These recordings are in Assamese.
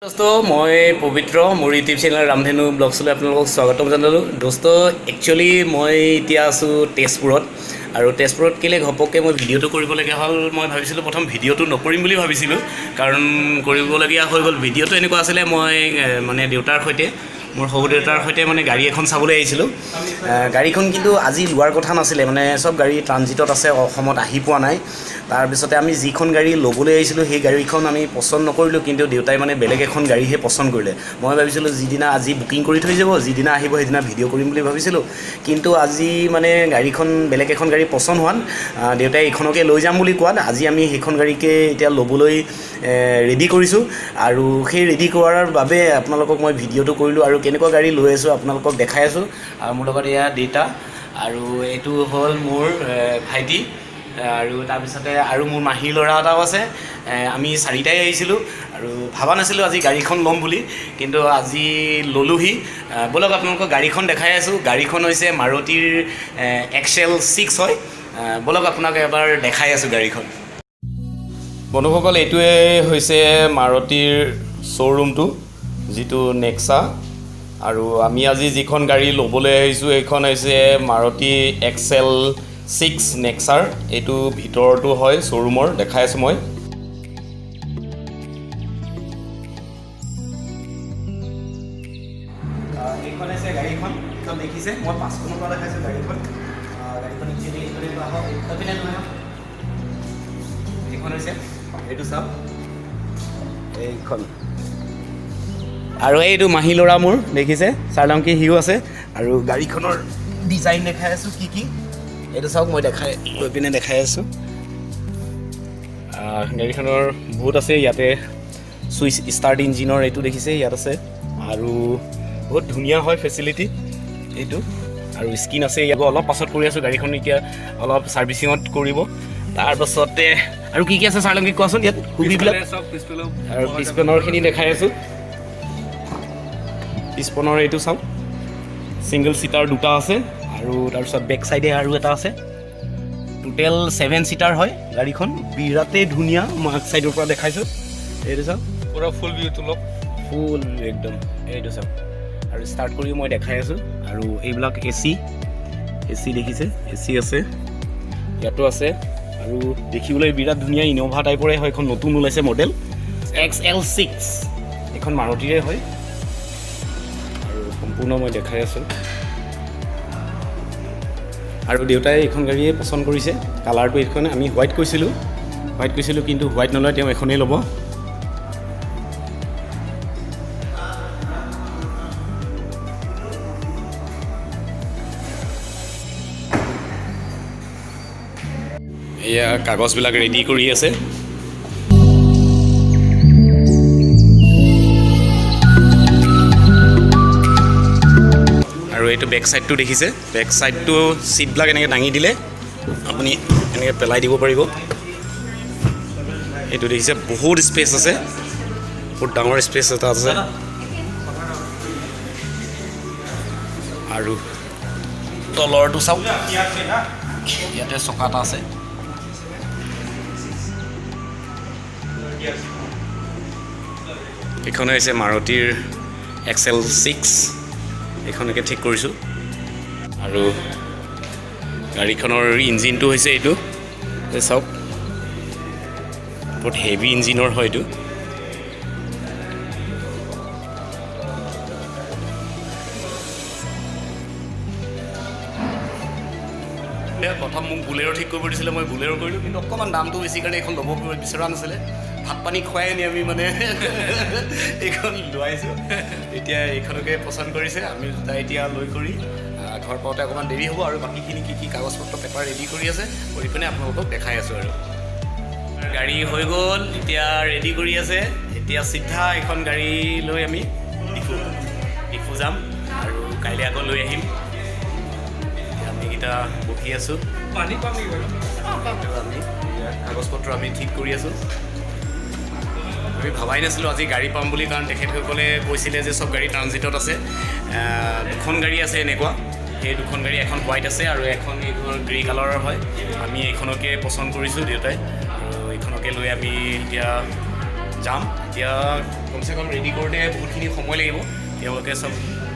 দোস্ত, মই পবিত্ৰ, মোৰ ইউটিউব চেনেল ৰামধেনু ব্লগছলৈ আপোনালোকক স্বাগতম জনালোঁ। দোস্ত, একচুৱেলি মই এতিয়া আছোঁ তেজপুৰত। আৰু তেজপুৰত কেলৈ ঘপককৈ মই ভিডিঅ'টো কৰিবলগীয়া হ'ল? মই ভাবিছিলোঁ, প্ৰথম ভিডিঅ'টো নকৰিম বুলি ভাবিছিলোঁ, কাৰণ কৰিবলগীয়া হৈ গ'ল। ভিডিঅ'টো এনেকুৱা আছিলে, মই মানে দেউতাৰ সৈতে, মোৰ শহুৰ দেউতাৰ সৈতে মানে গাড়ী এখন চাবলৈ আহিছিলোঁ। গাড়ীখন কিন্তু আজি লোৱাৰ কথা নাছিলে, মানে চব গাড়ী ট্ৰানজিটত আছে, অসমত আহি পোৱা নাই। তাৰপিছতে আমি যিখন গাড়ী ল'বলৈ আহিছিলোঁ, সেই গাড়ীখন আমি পচন্দ নকৰিলোঁ, কিন্তু দেউতাই মানে বেলেগ এখন গাড়ীহে পচন্দ কৰিলে। মই ভাবিছিলোঁ যিদিনা আজি বুকিং কৰি থৈ যাব, যিদিনা আহিব সেইদিনা ভিডিঅ' কৰিম বুলি ভাবিছিলোঁ। কিন্তু আজি মানে গাড়ীখন বেলেগ এখন গাড়ী পচন্দ হোৱাত, দেউতাই এইখনকে লৈ যাম বুলি কোৱাত আজি আমি সেইখন গাড়ীকে এতিয়া ল'বলৈ ৰেডি কৰিছোঁ। আৰু সেই ৰেডি কৰাৰ বাবে আপোনালোকক মই ভিডিঅ'টো কৰিলোঁ আৰু কেনেকুৱা গাড়ী লৈ আছোঁ আপোনালোকক দেখাই আছোঁ। আৰু মোৰ লগত এয়া দেউতা আৰু এইটো হ'ল মোৰ ভাইটি আৰু তাৰপিছতে আৰু মোৰ মাহীৰ ল'ৰা এটাও আছে। আমি চাৰিটাই আহিছিলোঁ আৰু ভবা নাছিলোঁ আজি গাড়ীখন ল'ম বুলি, কিন্তু আজি ল'লোহি। ব'লক, আপোনালোকক গাড়ীখন দেখাই আছোঁ। গাড়ীখন হৈছে মাৰুতিৰ এক্সেল 6 হয়। ব'লক, আপোনাক এবাৰ দেখাই আছোঁ গাড়ীখন। বন্ধুসকল, এইটোৱে হৈছে মাৰুতিৰ শ্ব'ৰুমটো, যিটো নেক্সা। আৰু আমি আজি যিখন গাড়ী ল'বলৈ আহিছোঁ, সেইখন হৈছে মাৰুতি এক্সেল 6 নেক্সাৰ। এইটো ভিতৰটো হয় শ্ব'ৰুমৰ, দেখাই আছোঁ মই। এইখন হৈছে গাড়ীখন। এইখন দেখিছে, মই পাঁচখনৰ পৰা দেখাইছোঁ গাড়ীখন। গাড়ীখন একচুৱেলি এইফালে আহক, এইপিনে লৈ আহক। এইখন হৈছে, এইটো চাওক, এইখন। আৰু এইটো মাহী ল'ৰা মোৰ, দেখিছে, চাৰলাংকি, সিও আছে। আৰু গাড়ীখনৰ ডিজাইন দেখাই আছোঁ কি কি। এইটো চাওক, মই দেখাই লৈ পিনে দেখাই আছোঁ। গাড়ীখনৰ বহুত আছে ইয়াতে, ছুইচ ষ্টাৰ্ট ইঞ্জিনৰ এইটো দেখিছে, ইয়াত আছে। আৰু বহুত ধুনীয়া হয় ফেচিলিটি এইটো। আৰু স্ক্ৰীণ আছে ইয়াত। অলপ পাছত কৰি আছোঁ, গাড়ীখন এতিয়া অলপ ছাৰ্ভিচিঙত কৰিব। তাৰপাছতে আৰু কি কি আছে চাৰলাংকি, কোৱাচোন ইয়াত সুবিধাবিলাক। চব পিছফালেও। আৰু পিছপিনৰখিনি দেখাই আছোঁ। পিছপিনৰ এইটো চাওক, ছিংগল ছিটাৰ দুটা আছে আৰু তাৰপিছত বেক চাইডে আৰু এটা আছে। টোটেল 7 ছিটাৰ হয় গাড়ীখন। বিৰাটেই ধুনীয়া। মই আগ চাইডৰ পৰা দেখাইছোঁ, এইটো চাওক। পুৰা ফুল ভিউটো লওক। ফুল একদম, এইটো চাওক। আৰু ষ্টাৰ্ট কৰিও মই দেখাই আছোঁ। আৰু এইবিলাক এ চি, এ চি দেখিছে, এ চি আছে, ইয়াতো আছে। আৰু দেখিবলৈ বিৰাট ধুনীয়া, ইন'ভা টাইপৰে হয়। এইখন নতুন ওলাইছে মডেল এক্স এল 6, এইখন মাৰুতিৰে হয়। আৰু সম্পূৰ্ণ মই দেখাই আছোঁ। আৰু দেউতাই এইখন গাড়ীয়ে পচন্দ কৰিছে। কালাৰটো এইখন, আমি হোৱাইট কৈছিলোঁ, হোৱাইট কৈছিলোঁ, কিন্তু হোৱাইট নলয়, তেওঁ এখনেই ল'ব। এয়া কাগজবিলাক ৰেডি কৰি আছে। আৰু এইটো বেক চাইডটো দেখিছে, বেক চাইডটো চিটবিলাক এনেকৈ দাঙি দিলে আপুনি এনেকৈ পেলাই দিব পাৰিব। এইটো দেখিছে, বহুত স্পেচ আছে, বহুত ডাঙৰ স্পেচ এটা আছে। আৰু তলৰটো চাওক, ইয়াতে চকা এটা আছে। এইখনে হৈছে মাৰুতিৰ এক্সেল 6। এইখনকে ঠিক কৰিছোঁ। আৰু গাড়ীখনৰ ইঞ্জিনটো হৈছে এইটো, এই চাওক, বহুত হেভি ইঞ্জিনৰ হয় এইটো। প্ৰথম মোক বুলেৰ' ঠিক কৰিব দিছিলে, মই বুলেৰ' কৰিলোঁ, কিন্তু অকণমান দামটো বেছি কাৰণে এইখন ল'ব বিচৰা নাছিলে। ভাত পানী খুৱাই আনি আমি মানে এইখন লোৱাইছোঁ। এতিয়া এইখনকে পচন্দ কৰিছে। আমি দুটাই এতিয়া লৈ কৰি ঘৰ পাওঁতে অকণমান দেৰি হ'ব। আৰু বাকীখিনি কি কি কাগজ পত্ৰ, পেপাৰ ৰেডি কৰি আছে, কৰি পিনে আপোনালোকক দেখাই আছোঁ। আৰু গাড়ী হৈ গ'ল, এতিয়া ৰেডি কৰি আছে। এতিয়া চিধা এইখন গাড়ী লৈ আমি ডিফু ডিফু যাম আৰু কাইলৈ আকৌ লৈ আহিম। এতিয়া আমি এইকেইটা বহি আছোঁ। পানী পাম নেকি বাৰু? আৰু আমি এয়া কাগজ পত্ৰ আমি ঠিক কৰি আছোঁ। আমি ভবাই নাছিলোঁ আজি গাড়ী পাম বুলি, কাৰণ তেখেতসকলে কৈছিলে যে চব গাড়ী ট্ৰানজিটত আছে। দুখন গাড়ী আছে এনেকুৱা। সেই দুখন গাড়ী, এখন হোৱাইট আছে আৰু এখন এইখন গ্ৰে কালাৰৰ হয়। আমি এইখনকে পচন্দ কৰিছোঁ দেউতাই, আৰু এইখনকে লৈ আমি এতিয়া যাম। এতিয়া কমচে কম ৰেডি কৰোঁতে বহুতখিনি সময় লাগিব। তেওঁলোকে চব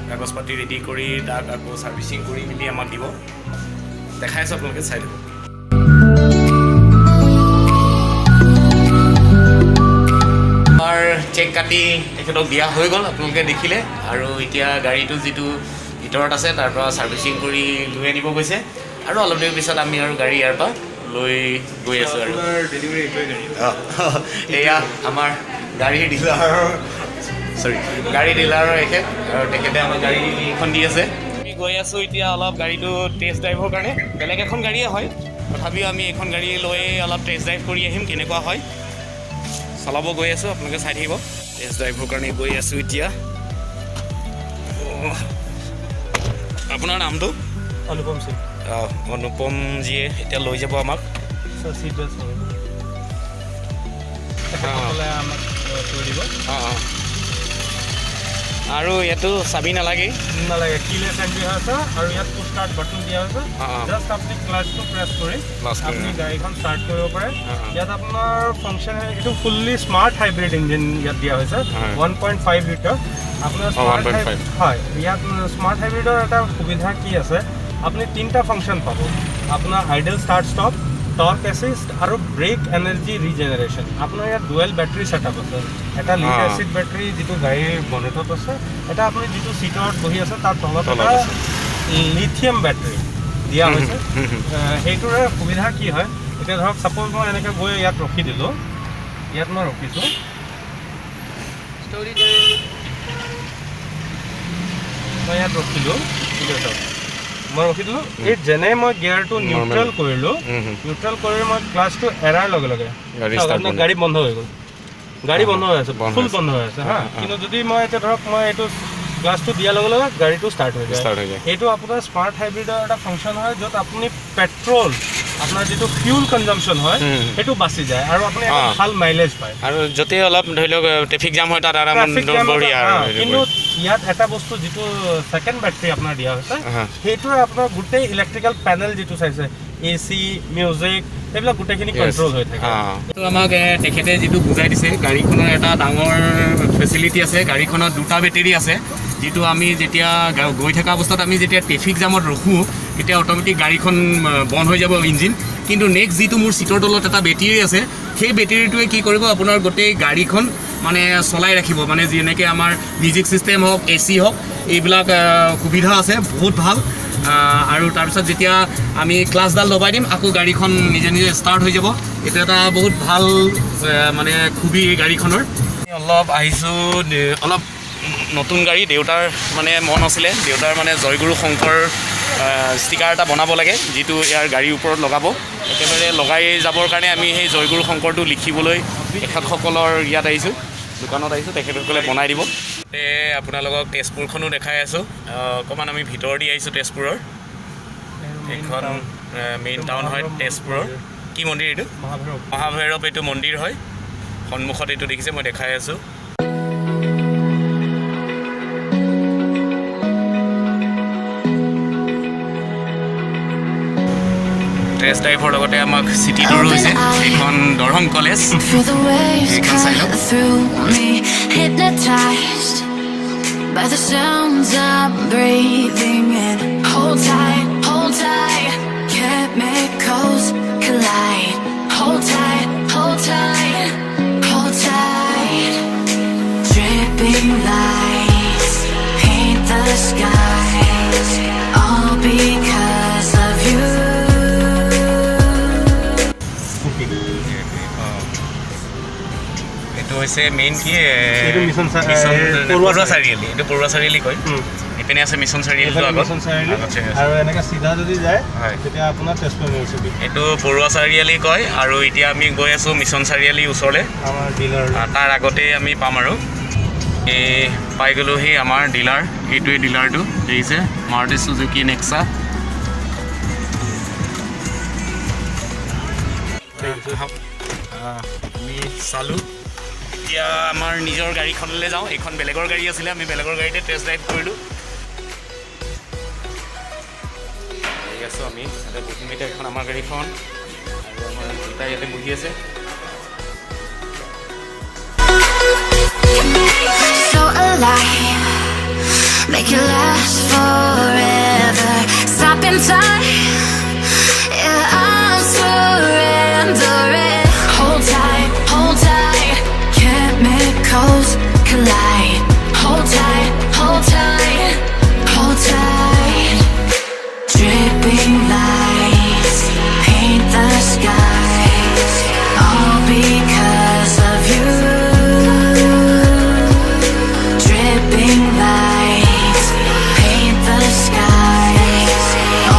কাগজ পাতি ৰেডি কৰি তাক আকৌ ছাৰ্ভিচিং কৰি মেলি আমাক দিব। দেখাই আছোঁ, আপোনালোকে চাই থাকক। আমাৰ চেক কাটি তেখেতক দিয়া হৈ গ'ল, আপোনালোকে দেখিলে। আৰু এতিয়া গাড়ীটো যিটো ভিতৰত আছে, তাৰ পৰা ছাৰ্ভিচিং কৰি লৈ আনিব গৈছে আৰু অলপ দেৰি পিছত আমি আৰু গাড়ী ইয়াৰ পৰা লৈ গৈ আছোঁ আৰু আপোনাৰ ডেলিভাৰী এইটোৱে গাড়ী। এয়া আমাৰ গাড়ীৰ ডিলাৰৰ, চৰি, গাড়ী ডিলাৰৰ এখেত আৰু তেখেতে আমাক গাড়ীখন দি আছে। আমি গৈ আছোঁ এতিয়া অলপ গাড়ীটো টেষ্ট ড্ৰাইভৰ কাৰণে। বেলেগ এখন গাড়ীয়ে হয়, তথাপিও আমি এইখন গাড়ী লৈ অলপ টেষ্ট ড্ৰাইভ কৰি আহিম, কেনেকুৱা হয়। চলাব গৈ আছোঁ, আপোনালোকে চাই থাকিব। টেষ্ট ড্ৰাইভৰ কাৰণে গৈ আছোঁ এতিয়া। অ', আপোনাৰ নামটো? অনুপম সিং। অঁ, অনুপমজীয়ে এতিয়া লৈ যাব আমাক। ছাৰ, চিট বেল্ট লগাব। তেখেতসকলে আমাক কৰি দিব। অঁ, আৰু ইয়াতো চাবি নালাগেই? নালাগে, কিলেছ এণ্ট্ৰি হৈ আছে আৰু ইয়াত পুছ ষ্টাৰ্ট বাটন দিয়া হৈছে। অঁ, অঁ। জাষ্ট আপুনি ক্লাচটো প্ৰেছ কৰি Clutch কৰি, আপুনি গাড়ীখন ষ্টাৰ্ট কৰিব পাৰে। অঁ, অঁ। ইয়াত আপোনাৰ ফাংচন, এইটো ফুল্লি স্মাৰ্ট হাইব্ৰিড ইঞ্জিন ইয়াত দিয়া হৈছে। 1.5 লিটাৰ আপোনাৰ স্মাৰ্ট 1.5। হয়। ইয়াত স্মাৰ্ট হাইব্ৰিডৰ এটা সুবিধা কি আছে, আপুনি তিনিটা ফাংচন পাব। আপোনাৰ idle start stop, torque assist আৰু ব্ৰেক এনাৰ্জি ৰিজেনেৰেশ্যন। আপোনাৰ ইয়াত ডুৱেল বেটাৰী ছেটআপ আছে। এটা লিড এচিড বেটাৰী যিটো গাড়ীৰ বনেটত আছে, এটা আপুনি যিটো চিটত বহি আছে তাৰ তলত তলত এটা আছে। লিথিয়াম বেটাৰী দিয়া হৈছে। হুম, হুম। সেইটোৰে সুবিধা কি হয়, এতিয়া ধৰক ছাপ'জ মই এনেকৈ গৈ ইয়াত ৰখি দিলোঁ, ইয়াত মই ৰখিছোঁ, মই ইয়াত ৰখিলোঁ, ঠিক আছে, মই ৰখি দিলোঁ। এই যেনে মই গিয়াৰটো নিউট্ৰেল কৰিলোঁ, হুম, হুম। নিউট্ৰেল কৰি মই ক্লাচটো এৰাৰ লগে লগে গাড়ী চাওক, start আপোনাৰ বন্ধ। গাড়ী বন্ধ হৈ গ'ল। গাড়ী বন্ধ হৈ আছে। বন্ধ ফুল হৈ আছে। বন্ধ হৈ আছে। হা। কিন্তু যদি মই এতিয়া ধৰক মই এইটো ক্লাচটো দিয়াৰ লগে লগে গাড়ীটো ষ্টাৰ্ট হৈ যায়। ষ্টাৰ্ট হৈ যায়। এইটো আপোনাৰ স্মাৰ্ট হাইব্ৰিডৰ এটা ফাংচন হয়, য'ত আপুনি পেট্ৰল, আপোনাৰ যিটো ফিউল কনজামশ্যন হয়, সেইটো বাচি যায় আৰু আপুনি এটা ভাল মাইলেজ পায়। আৰু য'তেই অলপ ধৰি লওক ট্ৰেফিক জাম হয়, তাত আৰামত ট্ৰাফিক জামত। বঢ়িয়া আৰু সেইটো কিন্তু কৰি। ইয়াত এটা বস্তু, যিটো ছেকেণ্ড বেটাৰী আপোনাৰ দিয়া হৈছে, সেইটোৰে আপোনাৰ গোটেই ইলেক্ট্ৰিকেল পেনেল যিটো চাইছে, এ চি, মিউজিক, সেইবিলাক গোটেইখিনি কণ্ট্ৰল হৈ থাকে। তো আমাক তেখেতে যিটো বুজাই দিছে, গাড়ীখনৰ এটা ডাঙৰ ফেচিলিটি আছে। গাড়ীখনত দুটা বেটেৰী আছে, যিটো আমি যেতিয়া গৈ থকা অৱস্থাত আমি যেতিয়া ট্ৰেফিক জামত ৰখোঁ, তেতিয়া অট'মেটিক গাড়ীখন বন্ধ হৈ যাব ইঞ্জিন। কিন্তু নেক্সট যিটো মোৰ চিটৰ তলত এটা বেটেৰী আছে, সেই বেটেৰীটোৱে কি কৰিব, আপোনাৰ গোটেই গাড়ীখন মানে চলাই ৰাখিব। মানে যেনেকৈ আমাৰ মিউজিক ছিষ্টেম হওক, এ চি হওক, এইবিলাক সুবিধা আছে, বহুত ভাল। আৰু তাৰপিছত যেতিয়া আমি ক্লাছডাল দবাই দিম, আকৌ গাড়ীখন নিজে নিজে ষ্টাৰ্ট হৈ যাব। এইটো এটা বহুত ভাল মানে খুবী এই গাড়ীখনৰ। অলপ আহিছোঁ, অলপ নতুন গাড়ী, দেউতাৰ মানে মন আছিলে, দেউতাৰ মানে জয়গুৰু শংকৰ ষ্টিকাৰ এটা বনাব লাগে, যিটো ইয়াৰ গাড়ীৰ ওপৰত লগাব। একেবাৰে লগাই যাবৰ কাৰণে আমি সেই জয়গুৰু শংকৰটো লিখিবলৈ তেখেতসকলৰ ইয়াত আহিছোঁ, দোকানত আহিছোঁ। তেখেতসকলে বনাই দিব। আপোনালোকক তেজপুৰখনো দেখাই আছোঁ। অকণমান আমি ভিতৰ দি আহিছোঁ তেজপুৰৰ। এইখন মেইন টাউন হয় তেজপুৰৰ। কি মন্দিৰ এইটো? মহাভৈৰৱ। মহাভৈৰৱ এইটো মন্দিৰ হয়। সন্মুখত এইটো দেখিছে, মই দেখাই আছোঁ। টেষ্ট ড্ৰাইভৰ লগতে আমাক চিটি টুৰো হৈছে। এইখন Darrang college. Feel the waves You can cut sign up. through me, hypnotized by the sounds I'm breathing in. Hold tight, chemicals collide. Hold tight, hold tight, hold tight. Dripping lights paint the skies, all because of you. Scooty. এইটো হৈছে মেইন কি? এইটো মিছন পৰুৱা। পৰুৱা চাৰিআলি। এইটো পৰুৱা চাৰিআলি কয়। এইপিনে আছে মিছন চাৰিআলিটো এইফালে আগত। মিছন চাৰিআলি। আগত আছে। আৰু এনেকৈ চিধা যদি যায়, তেতিয়া আপোনাৰ তেজপুৰ ইউনিভাৰ্চিটি। এইটো পৰুৱা চাৰিআলি কয় আৰু এতিয়া আমি গৈ আছোঁ মিছন চাৰিআলিৰ ওচৰলৈ। আমাৰ ডিলাৰ। তাৰ আগতেই আমি পাম আৰু এই পাই গ'লোহি আমাৰ ডিলাৰ। এইটোৱে ডিলাৰটো দেখিছে, মাৰুতি চুজুকি নেক্সা। আহক। আমি চালোঁ, এতিয়া আমাৰ নিজৰ গাড়ীখনলৈ যাওঁ। এইখন বেলেগৰ গাড়ী আছিলে, আমি বেলেগৰ গাড়ীতে টেষ্ট ড্ৰাইভ কৰিলোঁ। আহি আছোঁ আমি, ইয়াতে বহিম এতিয়া। এখন আমাৰ গাড়ীখন আৰু আমাৰ দেউতা ইয়াতে বহি আছে। Come Make it last forever. Stop in time. Yeah, I'm surrendering. Hold tight, hold tight. Chemicals collide. Hold tight, hold tight, hold tight. Dripping lights paint the skies, all because of you. Dripping lights paint the skies,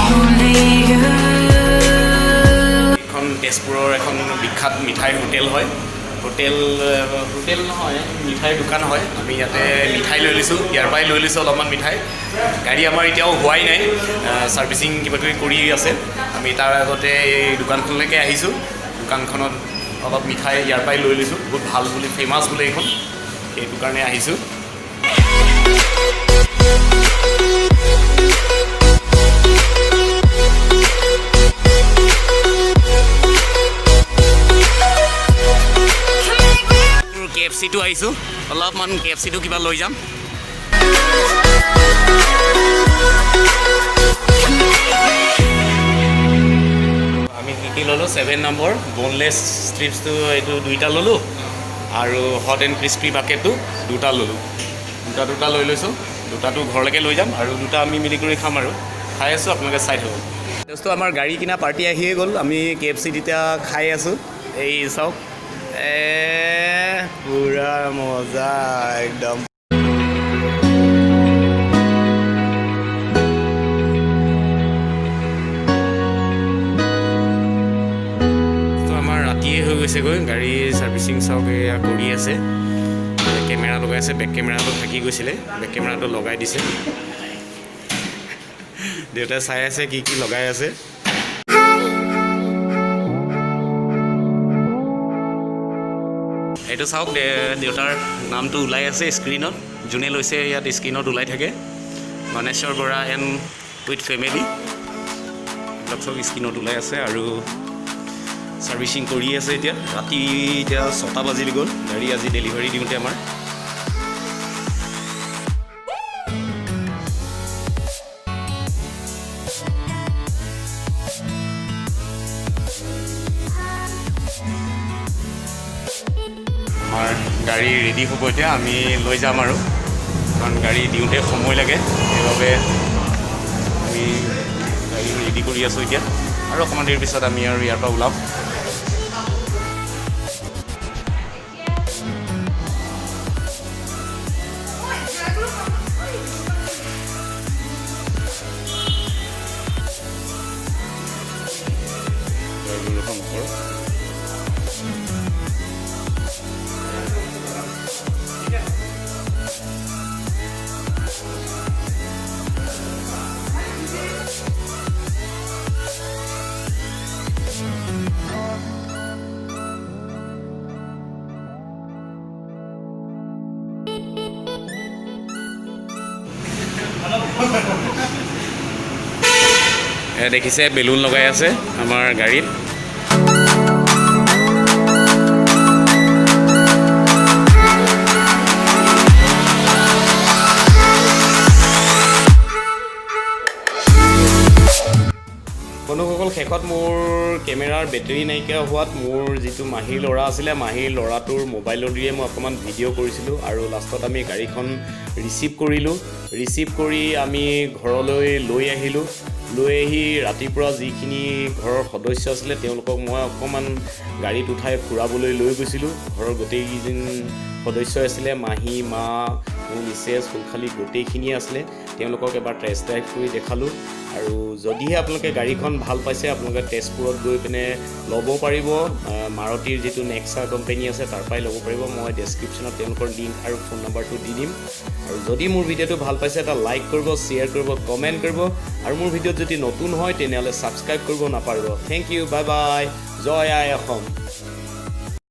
only you. এখন তেজপুৰৰ এখন বিখ্যাত মিঠাইৰ হোটেল হয়। হোটেল হোটেল নহয়, মিঠাইৰ দোকান হয়। আমি ইয়াতে মিঠাই লৈ লৈছোঁ, ইয়াৰ পৰাই লৈ লৈছোঁ অলপমান মিঠাই। গাড়ী আমাৰ এতিয়াও হোৱাই নাই, ছাৰ্ভিচিং কিবা কিবি কৰি আছে। আমি তাৰ আগতে এই দোকানখনলৈকে আহিছোঁ। দোকানখনত অলপ মিঠাই ইয়াৰ পৰাই লৈ লৈছোঁ। বহুত ভাল বুলি, ফেমাছ বোলে এইখন, সেইটো কাৰণে আহিছোঁ। Can make me কেএফচিটো আহিছোঁ, অলপমান কেএফচিটো কিবা লৈ যাম। Can make me. আমি কি কি ল'লোঁ? 7 নম্বৰ বনলেছ ষ্ট্ৰিপছটো, এইটো দুইটা ল'লোঁ আৰু হট এণ্ড ক্ৰিস্পি বাকেটটো দুটা ল'লোঁ। দুটা দুটা লৈ লৈছোঁ। দুটাটো ঘৰলৈকে লৈ যাম আৰু দুটা আমি মিলি কৰি খাম। আৰু খাই আছোঁ, আপোনালোকে চাই থাকক। দোস্ত, আমাৰ গাড়ী কিনা পাৰ্টি আহিয়ে গ'ল। আমি কেএফচিত এতিয়া খাই আছোঁ। এই চাওক, পূৰা মজা একদম। তো আমাৰ ৰাতিয়ে হৈ গৈছেগৈ। গাড়ী ছাৰ্ভিচিং চাওক, এয়া কৰি আছে, কেমেৰা লগাই আছে। বেক কেমেৰাটো থাকি গৈছিলে, বেক কেমেৰাটো লগাই দিছে। দেউতাই চাই আছে কি কি লগাই আছে। এইটো চাওক, দেউতাৰ নামটো ওলাই আছে স্ক্ৰীণত। যোনে লৈছে ইয়াত স্ক্ৰীণত ওলাই থাকে, মানেশ্বৰ বৰা এণ্ড উইথ ফেমিলি, এইবিলাক চব স্ক্ৰীণত ওলাই আছে। আৰু ছাৰ্ভিচিং কৰি আছে এতিয়া। ৰাতি এতিয়া 6টা বাজি গ'ল গাড়ী আজি ডেলিভাৰী দিওঁতে আমাৰ। আমাৰ গাড়ী ৰেডি হ'ব এতিয়া, আমি লৈ যাম আৰু, কাৰণ গাড়ী দিওঁতে সময় লাগে। সেইবাবে আমি গাড়ী ৰেডি কৰি আছোঁ এতিয়া আৰু অকণমান দেৰিৰ পিছত আমি আৰু ইয়াৰ পৰা ওলাম। জয়গুৰু শংকৰ। দেখিছে, বেলুন লগাই আছে আমাৰ গাড়ীত। বন্ধুসকল, শেষত মোৰ কেমেৰাৰ বেটেৰী নাইকিয়া হোৱাত মোৰ যিটো মাহীৰ ল'ৰা আছিলে, মাহীৰ ল'ৰাটোৰ মোবাইলৰ দিয়ে মই অকণমান ভিডিঅ' কৰিছিলোঁ। আৰু লাষ্টত আমি গাড়ীখন ৰিচিভ কৰিলোঁ। ৰিচিভ কৰি আমি ঘৰলৈ লৈ আহিলোঁ। লৈ আহি ৰাতিপুৱা যিখিনি ঘৰৰ সদস্য আছিলে, তেওঁলোকক মই অকণমান গাড়ীত উঠাই ফুৰাবলৈ লৈ গৈছিলোঁ। ঘৰৰ গোটেইকেইজন সদস্য আছিলে, মাহী, মা, মোৰ মিছেছ, খুলশালী, গোটেইখিনিয়ে আছিলে। তেওঁলোকক এবাৰ টেষ্ট ড্ৰাইভ কৰি দেখালোঁ। আৰু যদিহে আপোনালোকে গাড়ীখন ভাল পাইছে, আপোনালোকে তেজপুৰত গৈ পিনে ল'ব পাৰিব। মাৰুতিৰ যিটো নেক্সা কোম্পেনী আছে, তাৰ পৰাই ল'ব পাৰিব। মই ডেছক্ৰিপশ্যনত তেওঁলোকৰ লিংক আৰু ফোন নাম্বাৰটো দি দিম। আৰু যদি মোৰ ভিডিঅ'টো ভাল পাইছে, এটা লাইক কৰিব, শ্বেয়াৰ কৰিব, কমেণ্ট কৰিব আৰু মোৰ ভিডিঅ'ত যদি নতুন হয়, তেনেহ'লে ছাবস্ক্ৰাইব কৰিব নাপাহৰিব। Thank you, bye bye. Joy I Assam.